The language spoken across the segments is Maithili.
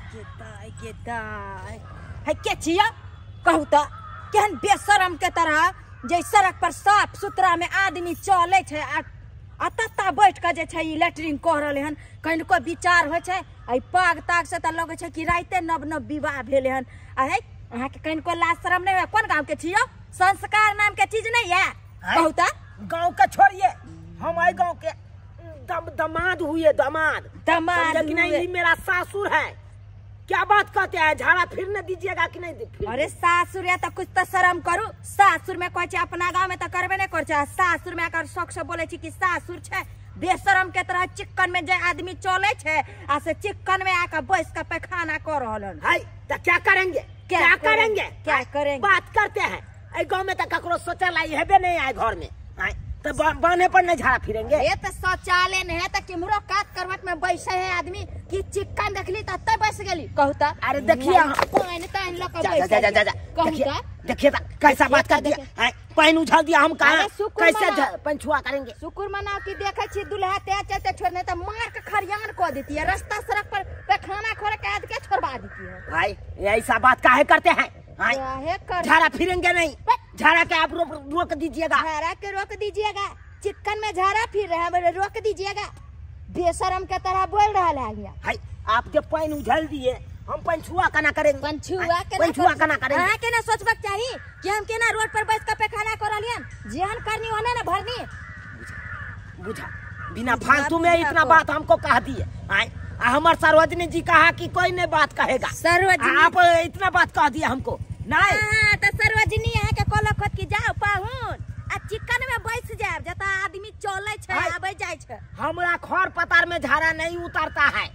के दाय के दाय है के छिया कहू त केहन बेशरम के तरह जे सड़क पर साफ सुथरा में आदमी चले छै आ तत्ता बैठ के जे छै ई लेटरिन कह रहले हन। कनिको विचार होइ छै आ पाग ताग से त लगै छै कि राइते नव नव विवाह भेले हन। आ है अहाँ के कनिको लाज शरम नहीं है? कोन गांव के छियो? संस्कार नाम के चीज नहीं है कहू त। गांव के छोड़िए, हम आई गांव के दमाद हुए, दमाद दमाद कि नहीं? ये मेरा सासुर है। क्या बात कहते हैं, झाड़ा फिरने दीजिएगा कि नहीं? अरे सासुर है तो कुछ तो शर्म करू। सासुर में कहै छै अपना गांव में तो करबे नहीं कर छै, सासुर में आकर शौक से बोले छी कि सासुर छै। बेशरम के तरह चिक्कन में जे आदमी चले छै आ से चिक्कन में आकर बैस के पैखाना कर रहल हन। है तो क्या करेंगे, क्या करेंगे, क्या करेंगे? बात करते हैं। ए गांव में तो ककरो शौचालय हेबे नहीं आए घर में, तो बांधे पर नहीं झाड़ा फिरेंगे। ये तो शौचालय नहीं है तो किमरो कात करवट में बैसे है आदमी कि चिक्कन देखली त तय बैस गेली कहू त। अरे देखिए पानी तान ल के जा जा जा जा देखिए देखिए कैसा बात कर दिया, पानी उछाल दिया। हम कहां कैसे पंछुआ करेंगे? शुक्र मनाओ कि देखे छी दुल्हा ते चलते छोड़ने त मार के खरियान क देती है, रास्ता सड़क पर पैखाना खोर के आद के छोड़वा देती है। भाई ऐसा बात काहे करते हैं? झाड़ा फिरेंगे नहीं, झाड़ा के आप रोक दीजिएगा, झाड़ा के रोक दीजिएगा। चिकन में झाड़ा फिर रहा है, रोक दीजिएगा। बेशरम के तरह बोल रहा है। हाय आप जब पानी उझल दिए हम पंछुआ कना करेंगे, पंछुआ के पंछुआ कना करेंगे। हां के ना सोचबक चाही कि हम केना रोड पर बैठ के पैखाना करलियन, जेहन करनी ओने ना भरनी। बुझा बिना फालतू में इतना बात हमको कह दिए। हमार सरोजनी जी कहा कि कोई नहीं बात कहेगा। सरोजनी आप इतना बात कह दिया हमको नहीं। हाँ, तो सरोजनी यहाँ के कहलक कि जाओ पाहुन आ चिकन में बैस जाए जता आदमी चले छै आबै जाय छै। हमरा खर पतार में झाड़ा नहीं उतारता है,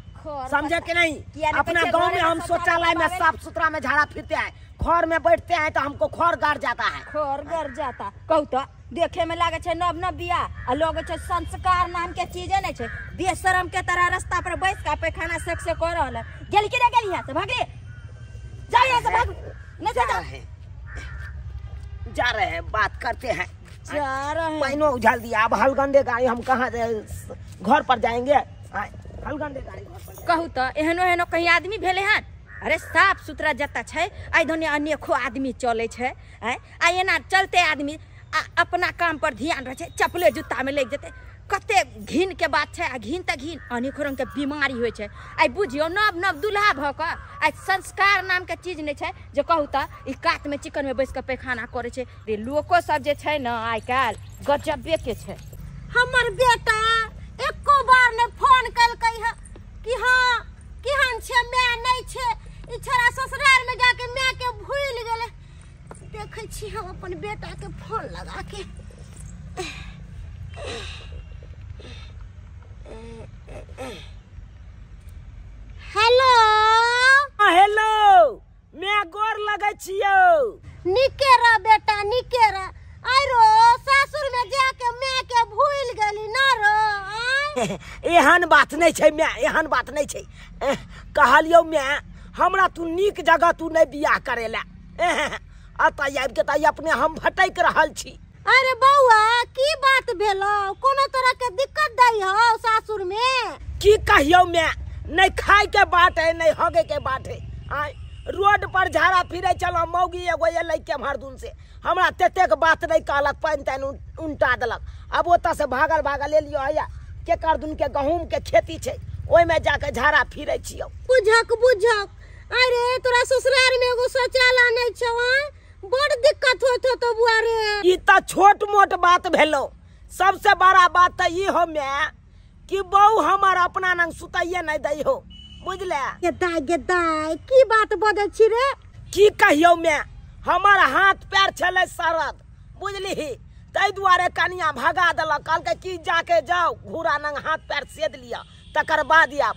समझे कि नहीं? अपना गांव में हम शौचालय में साफ सुथरा में झाड़ा फिरते हैं, खर में बैठते हैं तो हमको खर गड़ जाता है, खर गड़ जाता। कहू तो देखे में लागे छै नव नव बियाह आ लगे छै संस्कार नाम के चीजे नहीं छै। बेशरम के तरह रास्ता पर बैस के पैखाना सेक से कर रहल है। गेली कि नहीं गेली? यहाँ से भागली, जाओ यहाँ से भाग। नहीं जा रहे हैं, जा रहे हैं, बात करते हैं, जा रहे हैं। पानी उछाल दिया, अब हलगंडे गाड़ी हम कहाँ घर पर जाएंगे? हलगंडे गाड़ी घर पर। कहू तो एहनो एहनो कहीं आदमी भेले हन? अरे साफ सुथरा जता छै आइ धनी अनेको आदमी चले छै, आ एना चलते आदमी अपना काम पर ध्यान रहे छै, चप्पले जूता में लग जेतै। कते घिन के बात छै, आ घिन त घिन अनेको रंग के बीमारी होइ छै। आइ बुझियौ नव नव दुल्हा भऽ कऽ आइ संस्कार नाम के चीज नहि छै जे कहू तऽ ई कात में चिकन में बैस कऽ पैखाना करै छै। रे लोको सब जे छै ने आइ काल्हि गजबे के छै। हमर बेटा एको बार ने फोन कलकै है कि हाँ केहन छै, my नहीं छै। ई छोरा ससुराल में जाके my के भूल गेलै। देखै छी हम अपन बेटा के फोन लगा के। हेलो हेलो, मैं गोर लगे छियो। निके रह बेटा, निके रह। आइ रो सासुर में जाके my के भूल गेली ना रो? एहन बात नहीं छै my, एहन बात नहीं छै। कहलियौ my हमरा तू नीक जगह तू नहीं बियाह करेला, अतः आबि के तऽ अपने हम भटक रहल छी। अरे बौआ की बात भेलो? कोनो तरह के दिक्कत दै हो सासुर में? की कहियौ मैं, नहीं खाय के बात है नहीं हगे के बात है। आय रोड पर झाड़ा फिरे चलो मौगी एगो एलै केम्हर दून से, हमरा तेतेक बात नहीं कहलक, पानि तानि उनटा देलक। अब ओतऽ से भागल भागल एलियो हैया केकर दून के गहूम के खेती छै ओहिमे जाके झाड़ा फिरे छियौ। बुझक बुझक, अरे तोरा ससुराल में एगो शौचालय नहीं छौ, बड़ दिक्कत होत हो बुआ रे। ई त छोट मोट बात भेलो, सबसे बड़ा बात त ई हो मैं कि बहू हमर अपना नंग सुतैये नहीं दै हो, बुझले? गेदाय गेदाय की बात बजै छी रे? की कहियौ मैं, हमर हाथ पैर छलै सरद, बुझलिही? ताहि दुआरे कनिया भगा देलक, कहलकै कि जाके जाओ घूरा नंग हाथ पैर सेद लिअ तकर बाद आयब।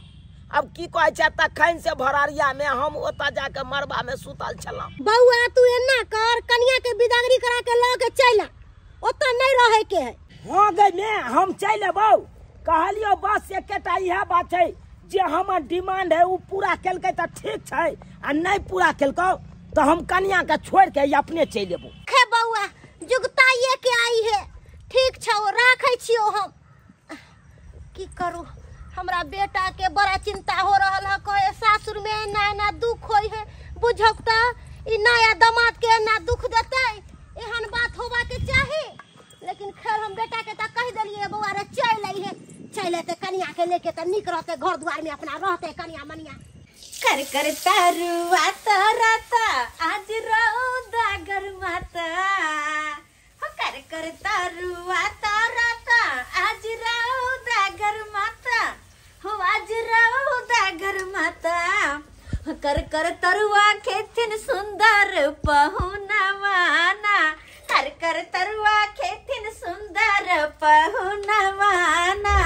अब की कहै छै तखन से भरारिया में हम ओतऽ जाके मरबा में सुतल छलहुँ। बौआ तू एना कर, कनिया के बिदागरी करा के लऽ के चलि आ, ओतऽ नहीं रहे के है। हाँ गई मैं हम चलि अबौ। कहलियौ बस एकेटा इएह बात छै जे हमर डिमांड है ओ पूरा केलकै तऽ ठीक छै, आ नहीं पूरा केलकौ तऽ हम कनिया के छोड़ि के अपने चलि अबौ। खे बौआ जुगताइए के आई है, ठीक छौ राखै छियौ हम। की करू, हमरा बेटा के बड़ा चिंता हो रहल है, कहे सासुर में एना बुझौक त ई नया दामाद के ना दुख देतै, एहन बात होबा के चाही। लेकिन खैर हम बेटा के त कहि देलियै बौआ रे चल अइहे, चल एते कनिया के लेके त नीक रहते, घर द्वार में अपना रहते कनिया मनिया। कर कर तरुआ तरता आज रौदा गरमाता, हो कर कर तरुआ तरता आज रौदा गरमाता, हो आज रौदा गरमाता। कर कर तरुआ खेथिन सुंदर पहुनवाना, कर कर तरुआ खेथिन सुंदर पहुनवाना।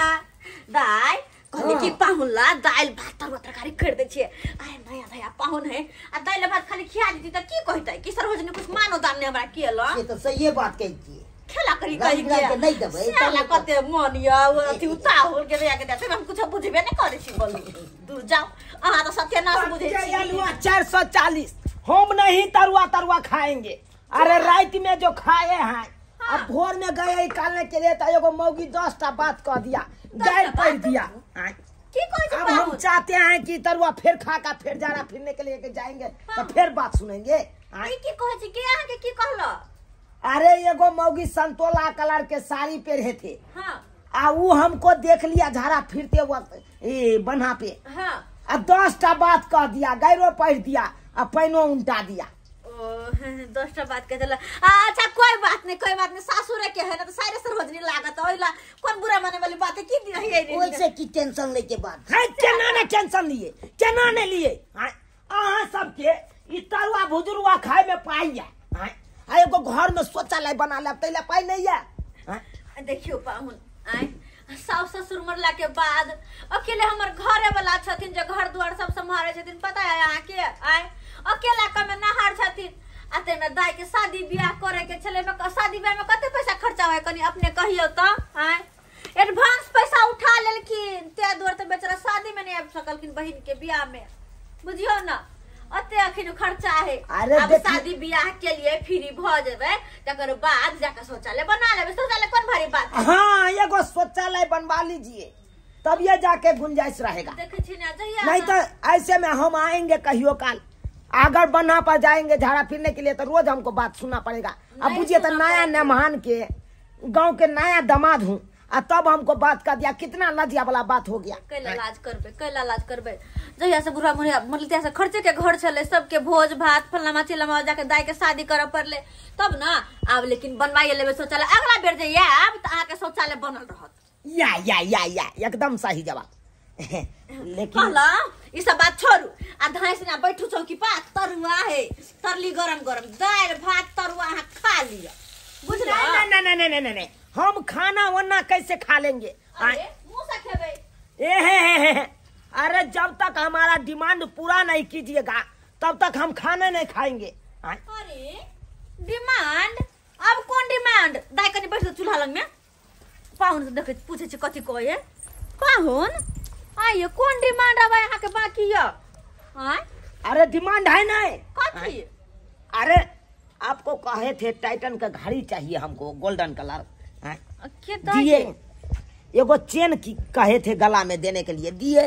दाई कहली कि पाहुन ला दालि भात तरुआ तरकारी कर दै छियै, आइ नया नया पाहुन है आ दालि भात खाली खिया देती त की कहतै कि सरोजनी कुछ मानो दान ने हमरा केला। से त सहीए बात कहै छियै, खेला करी कहि के नहीं देबै साला कते मन या अथि उताहुल के या के देते, हम कुछ बुझबे नै करै छी। बोलू दूर जाओ, अहाँ त सत्यानाश बुझै छी। आलुआ 440 हम नहीं तरुआ तरुआ खाएंगे। अरे रात में जो खाए हैं अब भोर में गए निकालने के लिए तो एगो मौगी 10 टा बात कह दिया, गाय पढ़ दिया। की कहै छै अब हम चाहते हैं कि तरुआ फिर खा का फिर जाना फिरने के लिए जाएंगे तो फिर बात सुनेंगे। ई की कहै छै के अहाँ के की कहलो? अरे एगो मौगी संतोला कलर के साड़ी पहने थे, हाँ, आ वो हमको देख लिया झाड़ा फिरते वक्त ए बन्हा पे, हाँ, आ 10 टा बात कह दिया, गायरो पढ़ दिया आ पैनो उल्टा दिया। 10 टा बात कह देला। अच्छा कोई बात नहीं, कोई बात नहीं, सासुरे के है ना तो सारे सरोजनी लागत ओइला कोन बुरा माने वाली बात है की है। ओइसे की टेंशन लेके बात है, केना ने टेंशन लिए केना ने लिए। अहाँ सबके ई तरुआ भुजरुआ खाए में पाई है, आ एगो घर में शौचालय बना लेब तैला पाई नहीं है। देखियो पाहुन, आय सास ससुर मरला के बाद अकेले हमर घरे वाला छथिन जे घर द्वार सब सम्हारे छथिन, पता है अहाँ के? आय अकेला कमे नहार छथिन आ तेमे दाई के शादी ब्याह करे के छले, में शादी ब्याह में कते पैसा खर्चा होय कनी अपने कहियो त? आय एडवांस पैसा उठा लेलखिन ते दुआर त बेचारा शादी में नहीं आबि सकलखिन बहिन के ब्याह में, बुझियो ना अते अखिन खर्चा है। अब शादी ब्याह के लिए फ्री भ जेबै तकर बाद जाके शौचालय बना लेबै, शौचालय कोन भारी बात है। हाँ एगो शौचालय बनवा लीजिए तब ये जाके गुंजाइश रहेगा। देखे छी ना जहिया नहीं तो ऐसे में हम आएंगे कहियो काल अगर बन्हा पर जाएंगे झाड़ा फिरने के लिए तो रोज हमको बात सुनना पड़ेगा। अब बुझिए तो नया मेहमान के गांव के नया दामाद हूँ आ तब हमको बात कर दिया, कितना लज्जा वाला बात हो गया। कैला लाज करबे, कैला लाज करबे। जहिया से बुढ़ा मुढ़िया मरल तहिया से खर्चे के घर छले, सबके भोज भात फलना चिलमा जाके दाई के शादी करे पड़ले तब ना। आब लेकिन बनवाइए लेबे शौचालय, अगला बेर जे आयब त अहाँ के शौचालय बनल रहत। या या या या एकदम सही जवाब। लेकिन कहला ई सब बात छोड़ू आ धांस ना बैठू चौकी पा तरुआ है तरली गरम गरम दालि भात तरुआ अहाँ खा लिअ, बुझला? ना ना ना ना ना ना हम खाना वाना कैसे खा लेंगे? अरे मुंह से खेबे। ए हे हे हे, अरे जब तक हमारा डिमांड पूरा नहीं कीजिएगा तब तक हम खाना नहीं खाएंगे। अरे डिमांड अब कौन डिमांड? दाई कनी बैठ चूल्हा लग में पाहुन से देखे पूछे छी कथी कहे पाहुन, आइयो कौन डिमांड अब यहाँ के बाकी य? अरे डिमांड है नहीं कथी? अरे आपको कहे थे टाइटन का घड़ी चाहिए हमको गोल्डन कलर दिए, एगो चेन की कहे थे गला में देने के लिए दिए,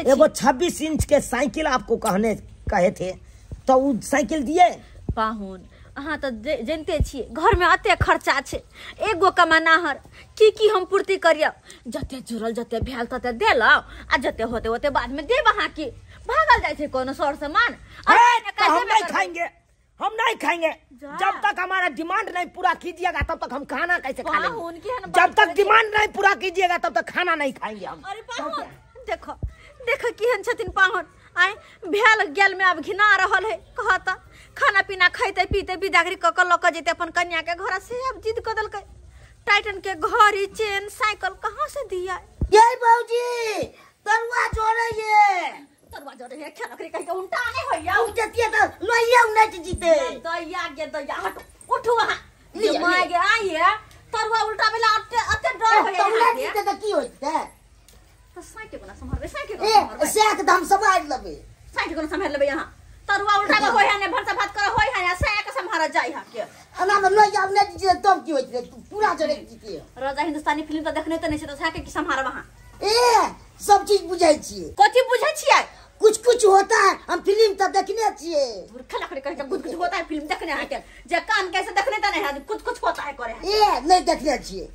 एगो 26 इंच के साइकिल आपको कहने कहे थे तो वो साइकिल दिए। पाहुन अहाँ तो जानते छियै घर में अते खर्चा छै, एगो कमानाहर की की हम पूर्ति करियौ, जते जुड़ल जते भेल तते देलौ आ जते होते ओते बाद में देब। अहाँ की भागल जाइ छै कोनो सर सामान? हम नहीं खाएंगे, हम नहीं खाएंगे जब तक हमारा डिमांड नहीं पूरा कीजिएगा तब तक हम खाना कैसे खा लेंगे? जब तक डिमांड नहीं पूरा कीजिएगा तब तक खाना नहीं खाएंगे हम। अरे पाहुन देखो देखो केहन छथिन पाहुन, आय भेल गेल में अब घिना रहल है, कहता खाना पीना खैते पीते बिदागरी क क ल क जेते अपन कन्या के घर से। अब जिद क देलकै टाइटन के घड़ी चेन साइकिल कहाँ से दिया? ये भौजी तरुआ जोड़े ये तरुआ जोड़े है खेल करी कहि के उल्टा नहीं होइया, उ जतिया त लोइया उनट जीते दैया गे दैया हट उठू वहां जे my गे आइए तरुआ उल्टा बेला अते अते डर होइया तरुआ जीते त की होइते? त साइकिल कोना सम्हारबे, साइकिल कोना सम्हारबे, ए से एकदम सम्हार लेबे, साइकिल कोना सम्हार लेबे। यहां तरुआ उल्टा में होय है ने भरसा भात कर होय है से के सम्हारा जाय है के अना में लोइया उनट जीते तब की होइते? पूरा जोड़े जीते। राजा हिंदुस्तानी फिल्म त देखने त नहीं छै त साके की सम्हारब अहाँ? ए सब चीज बुझै छियै। कथी बुझै छियै? कुछ कुछ होता है। हम फिल्म तो देखने छिए। मूर्ख लकड़ी कहे कुछ कुछ होता है फिल्म देखने है के जे काम कैसे देखने त नहीं है कुछ कुछ होता है करे है। ए नहीं देखने छिए।